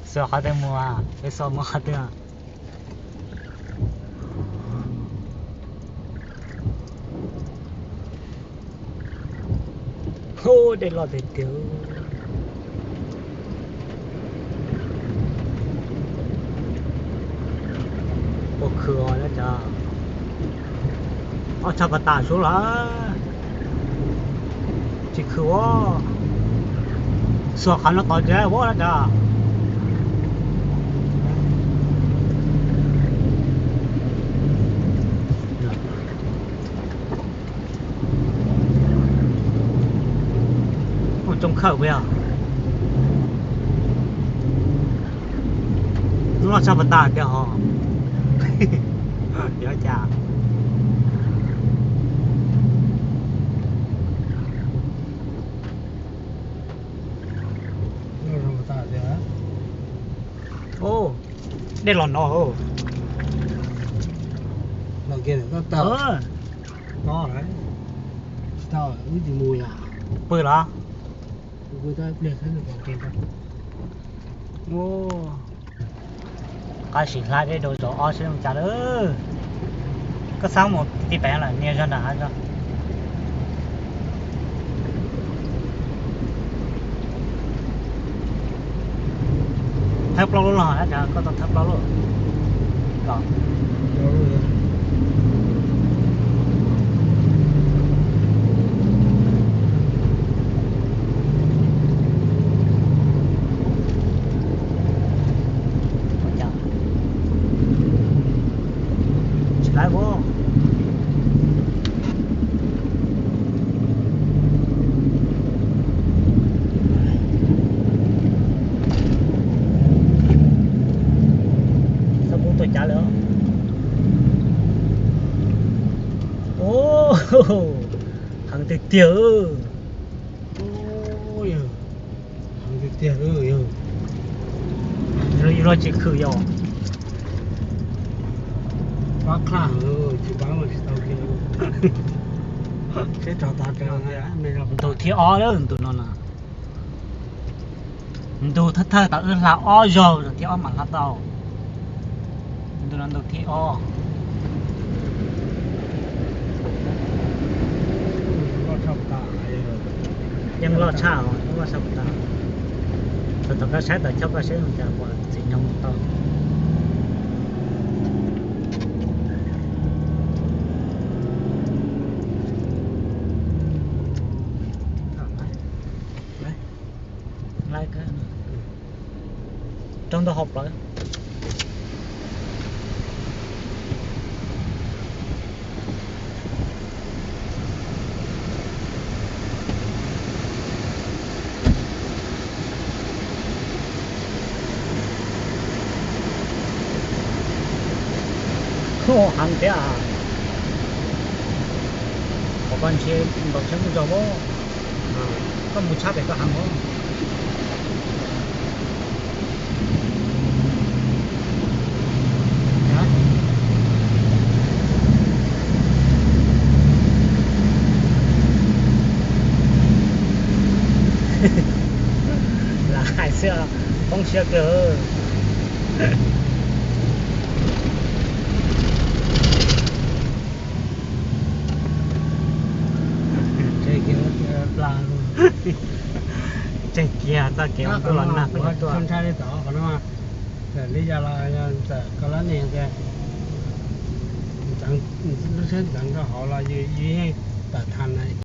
Xuas qhov twg mus? Peb xuas mus qhov twg? Hu, dej loj tiag tiag. Ua khw os, dab tsi? Ob tshaj pas tas sub lawm. Tsis khw os. Xuas qhov no tod tsis ua dab tsi. Ua tsoo khawm puas yog? Lub loj tshaj pas tas tiag hos. Yuav cas? Dej los no. Pw los? Qab sim hlab dej rau zaum ob seb zoo cas lawm. Koj xav mus tim pem lawm, nias zog nram hav zog. Thawb plaub lub los, koj tau thawb plaub lub los. Tsis laiv ua. Txhob pub tuaj cav lawm. Ub, heev tiag tiag. Heev tiag tiag. Yus los tsis khwm yog. Pab qhaj heev, tsis pab mas tsis tau kiag. Seb tso tag, ntu thib ob lawm ntu no na. Ntu thawj thawj tau wb hla ob zaug, zaug thib ob mam hla tau. Ntu no ntu thib ob. Yeej loj tshaj os, yeej loj tshaj tas. Thaum tom koj saib tawm chob koj saib zoo cas puas txiv nyoog mus tau. Rau ntawm hauv plawv. Heev thiab. Qhov koj ntshe ntaus tsheb muaj zog os. Koj mus tshab pem koj heev os. Lam hais xwb, poob siab kawg. Tseg kiag, pla, tseg kiag txoj kev ua ntuj los nag kuv yuav tuaj. Ntshai li tod qhov no, txawm li cas los txawm koj lab ne tias lub tsheb ntxeev rau hauv los yus yeej tawm tag na.